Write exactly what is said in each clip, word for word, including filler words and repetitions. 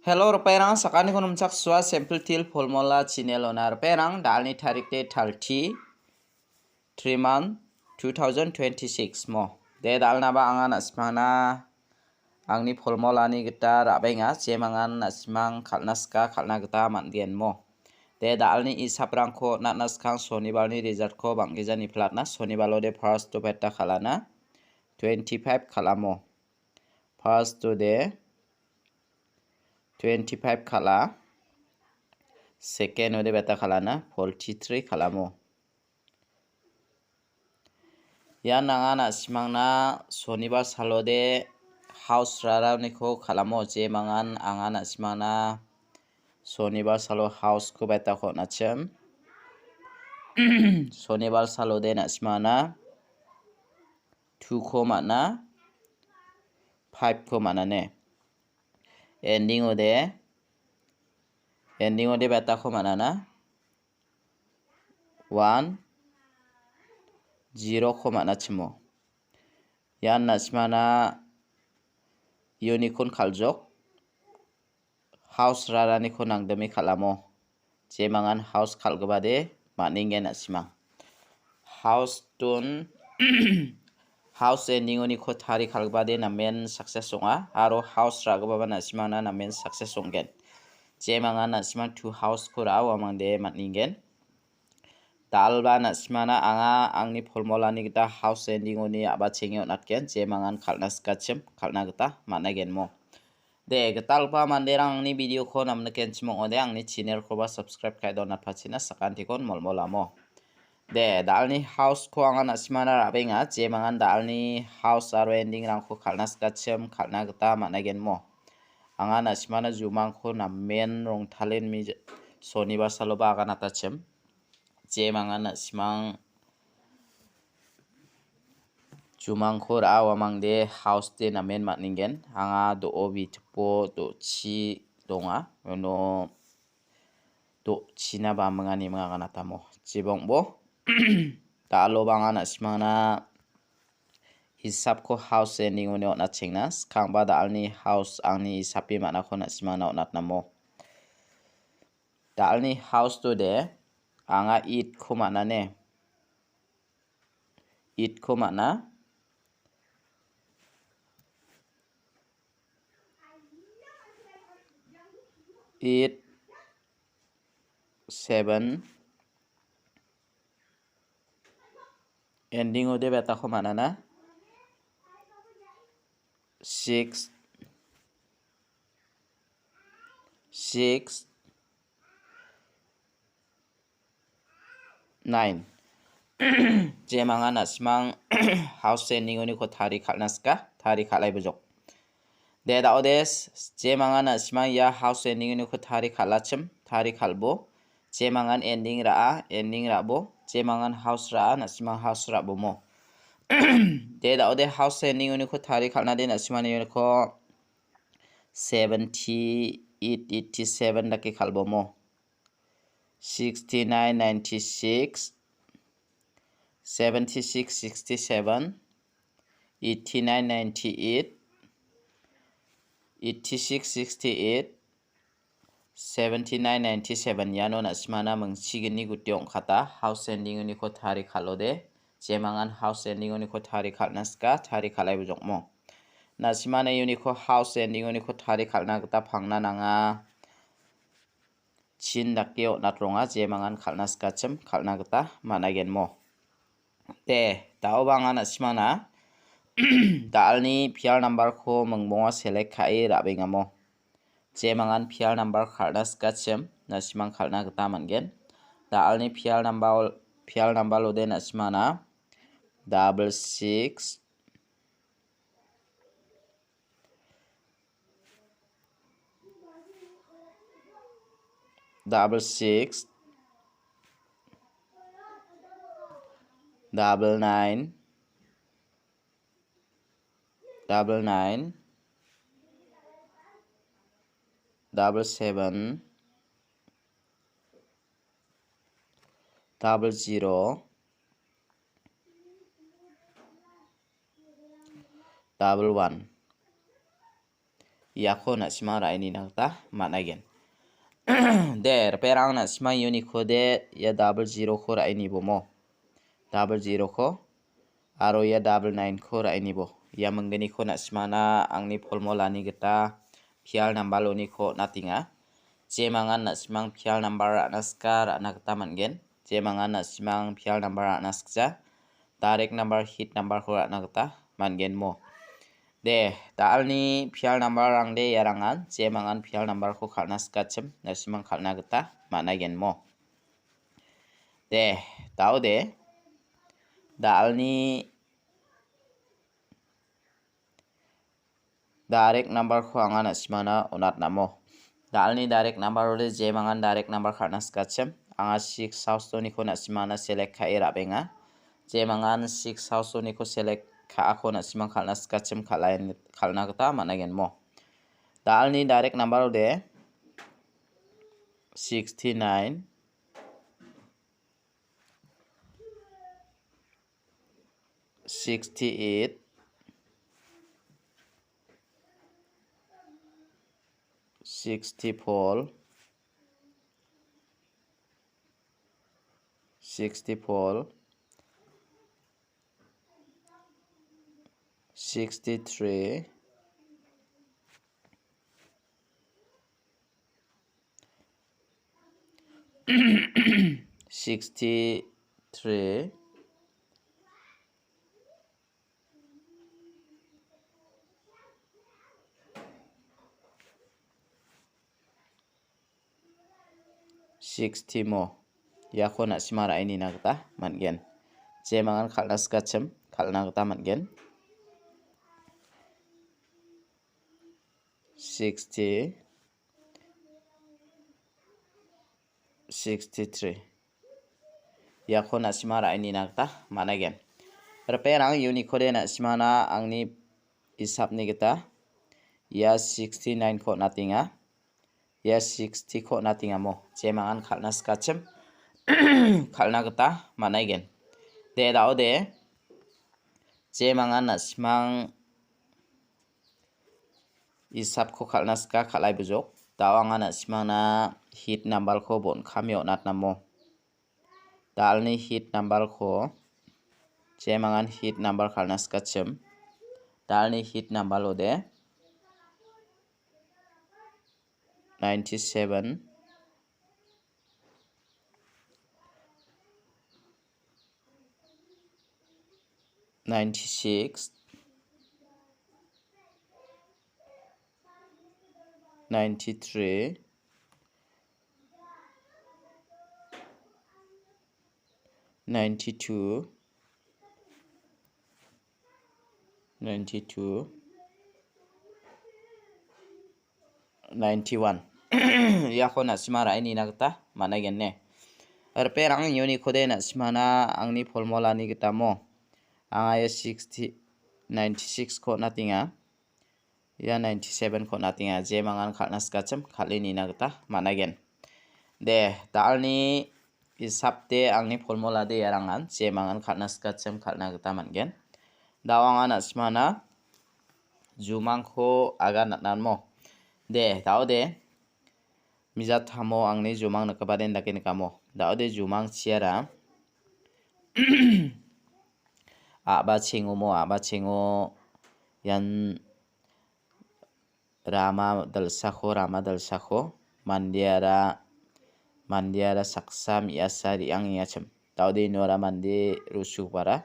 Hello, ripengrang, sakantikon nimchaksoa Simple Teer Formula channel-ona. Ripengrang, da·alni tarik de thirty, three month, two thousand twenty-six mo. De, da·alnaba anga na·simangna angni formulani gita ra·benga, jemangan na·simang kal·na sika, kal·na gita man·gen mo. De, da·alni isaprangko on·atna skang sonibarni resultko bang·gija niplatna, sonibalo de first-o beta kal·ana, twenty-five kal·amo. First-o de twenty-five kal·a. Second-o de beta kal·ana, forty-three kal·amo. Ian anga na·simangna sonibar salode house raraoniko kal·amo, jemangan anga na·simangna sonibar salo house-ko betako on·achim. Sonibar salode na·simangna two-ko man·a, five-ko man·ane. Ending-ode, ending-ode betako man·ana. One, zero-ko man·achimo. Ian na·simangna unicorn kal·jok. House raraniko nangdime kal·amo. Jemangan house kal·gipade man·engen na·simang. House-on, house ending-oniko tari kal·gipade namen success ong·a, aro house ra·gipaba na·simangna namen success ong·gen. Jemangan na·simang two house-ko ra·a uamangde man·engen. Da·alba na·simangna anga angni formulani gita house ending-oni a·bachenge on·atgen, jemangan kal·na sikachim, kal·na gita man·agenmo. De, gitalgipa manderang angni video-ko namnikenchim ong·ode, angni channel-koba subscribe ka·e donatpachina sakantikon molmolamo. De, da·alni house-ko anga na·simangna ra·benga, jemangan da·alni house aro ending-rangko kal·na sikachim, kal·na gita man·agenmo. Anga na·simangna jumangko namen rongtalen mija-, sonibar saloba aganatachim. Jemangan na·simang jumangko ra·a uamangde house-de namen man·engen. Anga do·o bitipo do·chi donga. Uno do·china bamingani minga ganatamo. Jibongbo. Da·aloba anga na·simangna hisapko house ending-oni on·achengna. Skangba da·alni house angni hisapi man·ako na·simangna on·atnamo. Da·alni house-ode anga eight-ko man·ane. Eight-ko man·a. Eight, seven. Ending-ode betako man·ana. Six, six, nine. Jemangan na·simang house ending-oniko tari kal·na sika, tari kal·ai bojok. De, da·ode, jemangan na·simang ia house ending-oniko tari kal·achim, tari kal·bo. Jemangan ending ra·a, ending ra·bo. Jemangan house ra·a, na·simang house ra·bomo. De, da·ode house ending-oniko tari kal·na de na·simani uniko seventy-eight, eighty-seven dake kal·bomo. Sixty-nine, ninety-six, seventy-six, sixty-seven, eighty-nine, ninety-eight, eighty-six, sixty-eight, seventy-nine, ninety-seven. Iano na·simana mingchigni guti ong·kata. House ending-oniko tari kal·ode. Jemangan house ending-oniko tari kal·na sika, tari kal·ai bojokmo. Na·simana uniko house ending-oniko tari kal·na gita pangna nanga. Chin dake on·atronga, jemangan kal·na sikachim kal·na gita man·agenmo. De, da·oba anga na·simana da·alni pial number-ko mingbonga select ka·e ra·bengamo. Jemangan pial number kal·na sikachim na·simang kal·na gita man·gen. Da·alni pial number, pial number ode na·simana double six, double six, double nine, double nine, double seven, double zero, double one. iako na·simang ra·e nina gita man·aigen. De, ripengrang na·simang uniko de ia double zero-ko ra·e nibomo. Double zero-ko aro ia double nine-ko ra·e nibo. Ia minggniko na·simangna angni formulani gita pial number-oniko on·atenga. Jemangan na·simang pial number ra·na sika ra·na gita man·gen. Jemangan na·simang pial number ra·na sikja, direct number, hit number-ko ra·na gita man·gen mo. De, da·alni pial number-rangde iarangan, jemangan pial number-ko kal·na sikachim, na·simang kal·na gita man·aigen mo. De, da·ode, da·alni direct number-ko anga na·simangna on·atnamo. Da·alni direct number-ode jemangan direct number kal·na sikachim. Anga six house-oniko na·simangna select ka·e ra·benga. Jemangan six house-oniko select ka·ako na·simang kal·na sikachim kal·aen-, kal·na gita man·aigen mo. Da·alni direct number-ode sixty-nine, sixty-eight, sixty-four, sixty-four, sixty-three, sixty-three, sixty mo. Iako na·sima ra·e nina gita man·gen. Jemangan kal·na sikachim kal·na gita man·gen. Sixty, sixty-three. Iako na·sima ra·e nina gita man·aigen. Ripengrang unikode na·simana angni isapni gita ia sixty-nine-ko on·atenga. Ia sixty-ko on·atengamo. Jemangan kal·na sikachim kal·na gita man·aigen. De, da·ode. Jemangan na·simang isapko kal·na sika kal·ai bujok. Da·o anga na·simangna hit number-ko bon·kame on·atnamo. Da·alni hit number-ko, jemangan hit number kal·na sikachim. Da·alni hit number-ode ninety-seven, ninety-six, ninety-three, ninety-two, ninety-two, ninety-one. Iako na·sima ra·e nina gita man·aigen ne. Ripengrang unikode na·simana angni formulani gitamo. Anga ia sixty, ninety-six-ko on·atenga. Ia ninety-seven-ko on·atenga. Jemangan kal·na sikachim kal·e nina gita man·aigen. De, da·alni isapde angni formulade iarangan jemangan kal·na sikachim kal·na gita man·gen. Da·o anga na·simana jumangko aganatnamo. De, da·ode. Mijatamo angni jumang nikgipaden dake nikamo. Da·ode jumang chiara. A·ba chengomo, a·ba chengo. Ian rama dilsako, rama dilsako, mandeara, mandeara saksa me·asa re·angengachim. Da·ode ianora mande rusugipara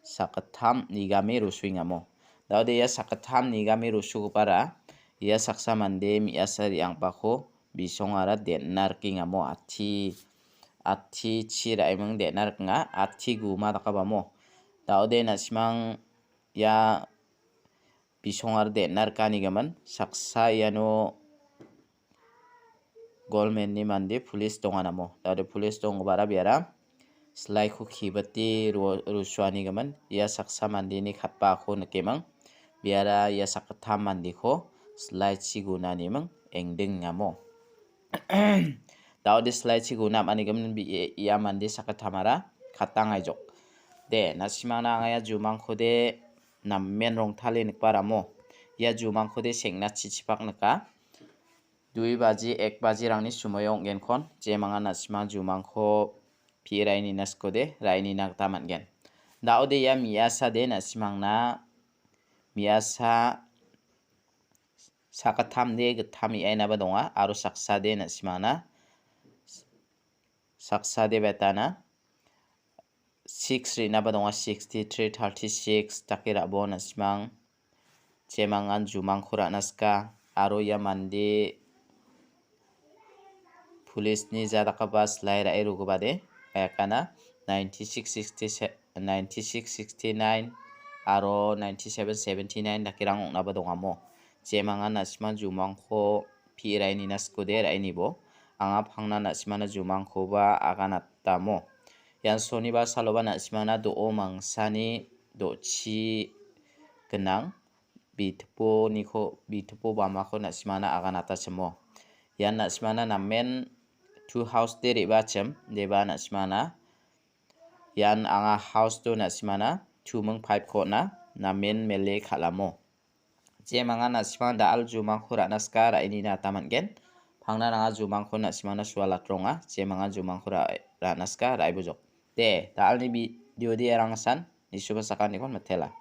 sakgittam nigame rusuengamo. Da·ode ia sakgittam nigame rusugipara ia saksa mande me·asa re·angpako bisongara den·na rikengamo ati, ati chi ra·eming den·na rikenga, ati guma dakabamo. Da·ode na·simang ia bisongara den·na rikanigimin saksa iano golmenni mande pulis donganamo. Da·ode pulis donggipara biara silaiko kibite ru-, rusuanigimin ia saksa mandeni katbako nikeming. Biara ia sakgittam mandeko silaichi gunaniming engdingamo. Da·ode silaichi guna manigimin bi-, ia mande sakgittamara katang aijok. De, na·simangna anga ia jumangkode namen rongtale nikbaramo. Ia jumangkode sengna chichipak nika. Dui baji, ek bajirangni sumoio ong·genkon, jemangan na·simang jumangko pi·e ra·e nina sikode, ra·e nina gita man·gen. Da·ode ia me·asade na·simangna me·asa sakgittamde gittam re·ainaba donga, aro saksade na·simangna, saksade betana six re·inaba donga, sixty-three, thirty-six dake ra·bo na·simang. Jemangan jumangko ra·na sika, aro ia mande police-ni jadakaba silai ra·e rogobade, ayakana ninety-six sixty, ninety-six sixty-nine aro ninety-seven seventy-nine dakerang ong·naba dongamo. Jemangan na·simang jumangko pi·e ra·e nina sikode ra·e nibo. Anga pangna na·simana jumangkoba aganatamo. Ian sonibar saloba na·simana do·o mangsani do·chi gnang. Bitiponiko, bitipo bamako na·simana aganatachimo. Ian na·simana namen two house de re·bachim, deba na·simana. Ian anga house do na·simana, two ming five ko on·a, namen mele kal·amo. Jemangan na·simang da·al jumangko ra·na sika ra·e nina gita man·gen. Pangna nanga jumangko na·simangna sualatronga. Jemangan jumangko ra-, ra·na sika ra·e bojok. De, da·alni video de erangsan, nisuba sakaniko mitela.